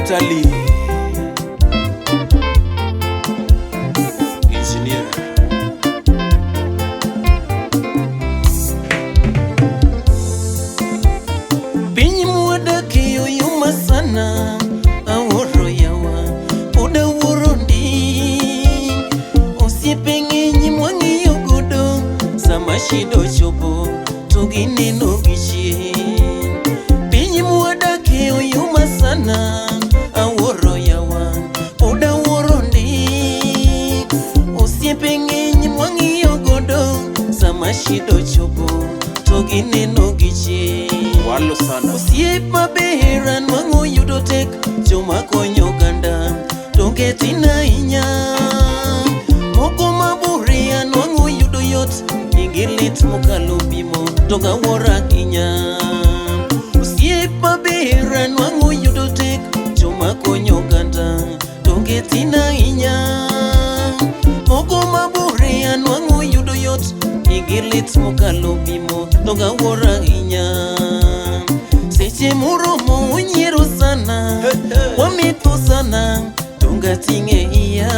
Atali Engineer. Piny mwadakie oyuma sana, awuoro yawa, pod awuoro ndi. Osiepe ng'eny mwang'iyo godo, sama shida ochopo to gineno gi chien. Piny mwadakie oyuma sana, awuoro yawa, pod awuoro ndi. Osiepe ng'eny mwang'iyo godo, sama shida ochopo to gineno gi chien. Walo sana. Osiep maber anwang'o yudo tek joma konyo oganda to ketin ahinya. Moko mabore anwang'o yudo yot igi lit mokalo pimo to gawuoro ahinya. Osiep maber anwang'o yudo tek joma konyo oganda to ketin ahinya. Moko mabore anwang'o yudo yot igi lit mokalo pimo to gawuoro ahinya. Seche moromo unyiero sana, wametho sana, to ngating'e iya.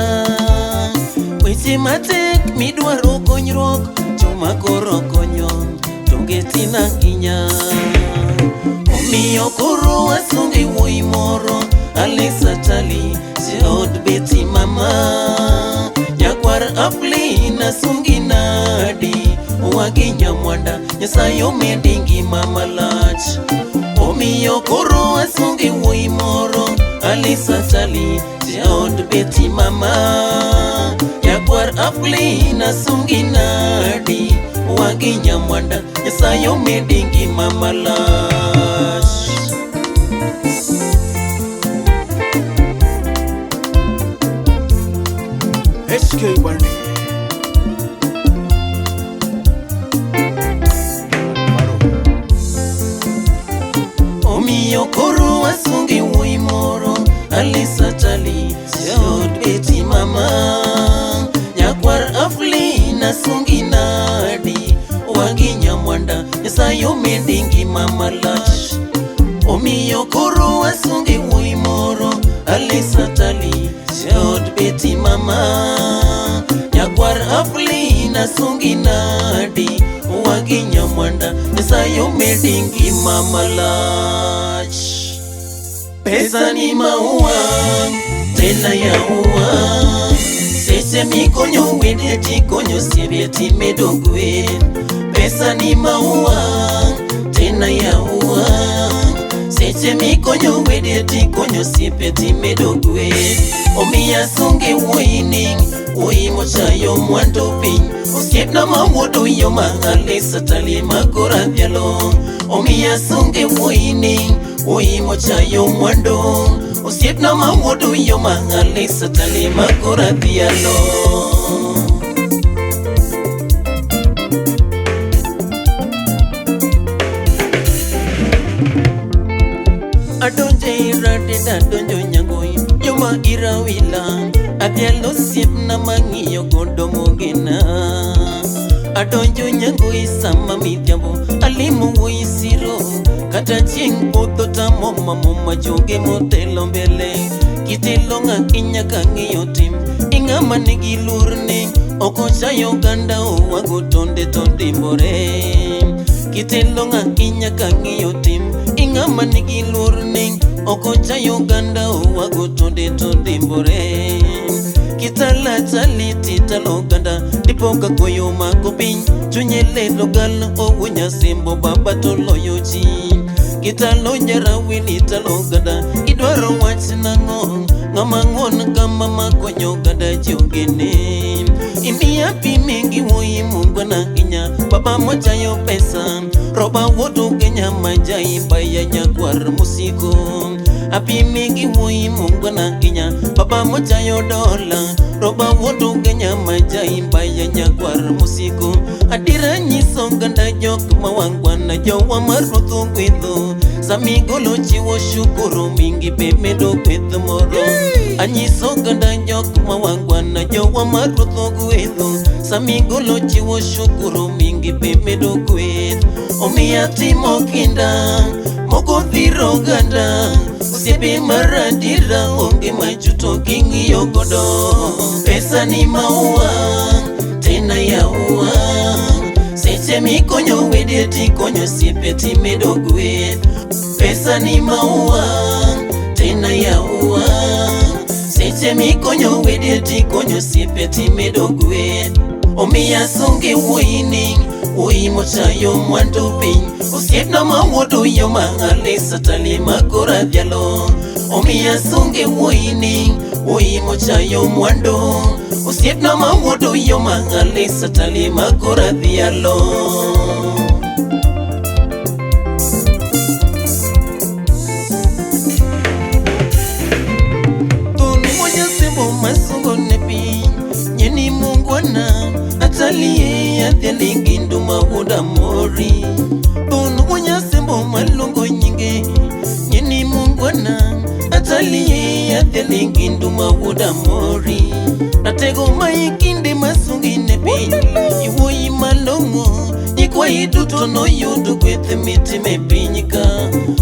Weche matek midwaro konyruok, joma koro konyo, to ngetin ahinya. Omiyo koro wasunge wuoyi moro, Alex Atali, jaod Betty mama. Nyakwar Aflin asungi nadi, wagi nyamwanda, Nyasaye omedi ngima malach. Omiyo koro asungi wuoyi moro, Alex Atali, jaod Betty mama. Nyakwar Aflin asungi nadi, wagi nyamwanda, Nyasaye omedi ngima malach. HK Bane. Maro. Omiyo koro asungi wuoyi moro, Alex Atali, jaod Betty mama. Nyakwar Aflin asungi nadi, wagi nyamwanda, Nyasaye omedi ngima malach. Omiyo koro asungi wuoyi moro, Alex Atali, jaod Betty mama. Nyakwar Aflin asungi nadi, wagi nyamwanda, Nyasaye omedi ngima malach. Pesa ni maua, tena yaua. Seche mikonyo wede tikonyo osiepe timedo gweth. Pesa ni maua, tena yaua. Seche mikonyo wede tikonyo osiepe timedo gweth. Omiyo asunge wuoyi ni, wuoyi mochayo mwandu piny. Osiepna ma wuod Uyoma Alex Atali makoro adhialo. Omiyo asunge wuoyi ni, wuoyi mochayo mwandu. Osiepna ma wuod Uyoma Alex Atali makoro adhialo. Adonjo iradeda adonjo nyangoi joma irawila adhialo osiepna mang'iyo godo mogena. Adonjo nyangoi sama midhiambo alimo wuoyi siro kata chieng' podho tamoma moma joge motelo mbele. Kitelo ng'aki nyaka ng'iyo tim ing'ama nigi luorne ok ochayo oganda owago tonde to dimbore. Kitelo ng'aki nyaka ng'iyo tim ing'ama nigi luorne ok ochayo oganda owago tonde to dimbore. Kitala chali titalo oganda dipo ka koyo mako piny chunye lelo gal owuo nyasembo baba to loyo ji. Kitalo nyarawili talo oganda idwaro wach nang'o ng'ama ng'won kama makonyo oganda ji ogene. Imiya pime gi wuoyi mungwana ahinya baba mochayo pesa roba wuod Ugenya majaibaya nyakwar musiko. Apime gi wuoyi mungwana ahinya baba mochayo dola roba wuod Ugenya majaibaya nyakwar musiko. Adiera nyiso oganda jok mawangwana jowa mar ruoth ogwedho. Samigolo chiwo shukuru mingi be medo gweth moro. Anyiso oganda jok mawangwana jowa mar ruoth ogwedho. Samigolo chiwo shukuru mingi be medo gweth. Omiya timo kinda Moko dhiro oganda. Osiepe mar adiera onge majuto king'iyo godo. Pesa ni maua tena yaua. Seche mikonyo wede tikonyo osiepe timedo gweth. Pesa ni maua tena yaua. Seche mikonyo wede tikonyo osiepe timedo gweth. Omiya sunge wuoyini, wuoyi mochayo mwandu piny. Osiepna mawuodo yo ma Alisa Tali makoro adhialo. Omiya sunge wuoyini, wuoyi mochayo mwandu. Osiepna mawuodo yo ma Alisa Tali makoro adhialo. Thun wuonya masungo ne piny. Nyeni mungwana atalie adhiale gindu mawuoda mori. Thun wuonya sembo maluongo nyinge. Nyeni mungwana atalie adhiale gindu mawuoda mori. Ratego ma ikinde masungi ne piny. Iwuoyi malong'o nyikwayi duto noyudo gweth mitime piny ka.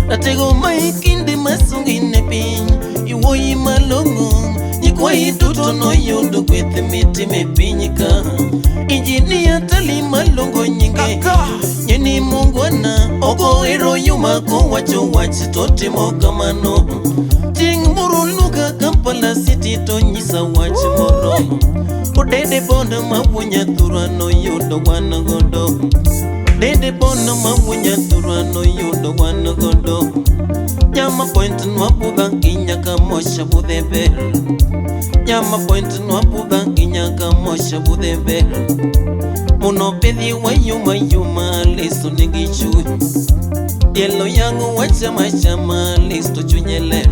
Ratego ma ikinde masungi ne piny. Iwuoyi malong'o nyikwayi duto noyudo gweth mitime piny ka. Injinia Tali maluongo nyinge. Nyeni mungwana ogo ero yuma kowacho wach to timo kamano. Chieng' moro luga Kampala City to nyisa wach moro. Odede bondo mawuonya thurwa noyudo wan godo. Dede bondo mawuonya thurwa noyudo wan godo. Nyama point nwabudha inyaka mosha budhe ber. Nyama point nwabudha inyaka mosha budhe ber. Muno pidhi wayuma yuma leso nigi chuny. Tielo yango wachama chama leso chunye ler.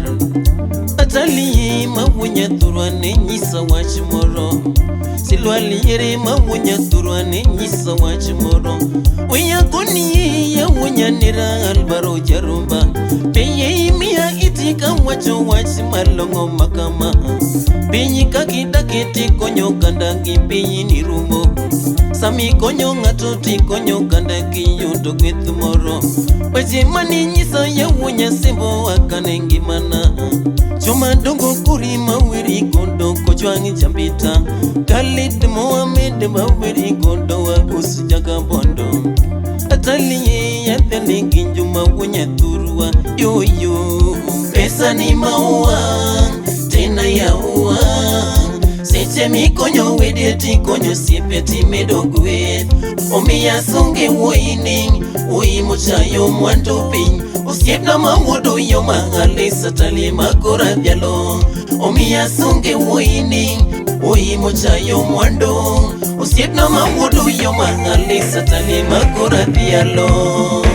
Atalie mawuonya thurwa ne nyisa wach moro. Silwa liere mawuonya thurwa ne nyisa wach moro. Wiya koni yawuonya nera Albaro Jarumba. Peye imiya iti kawacho wach malong'o makama. Piny kakidake tikonyo oganda gi piny ni rumo. Sami konyo ng'ato tikonyo oganda kiyudo gweth moro. Weche mane nyisa yawuonya sembo akane ngimana. Joma dongo kuri maweri godo kojwang' jambita. Khalid Mohamed maweri godo Agus Jagabondo. Atalie yathele ginjo mawuonya thurwa yoyo. Pesa ni maua tena yaua. Seche mikonyo wede tikonyo osiepe timedo gweth. Omiya sunge wuoyini, wuoyi mochayo mwandu piny. Osiepna mawuodo yo ma Alisa Tali makoro adhialo. Omiya sunge wuoyini, wuoyi mochayo mwandu. Osiepna mawuodo yo ma Alisa Tali makoro adhialo.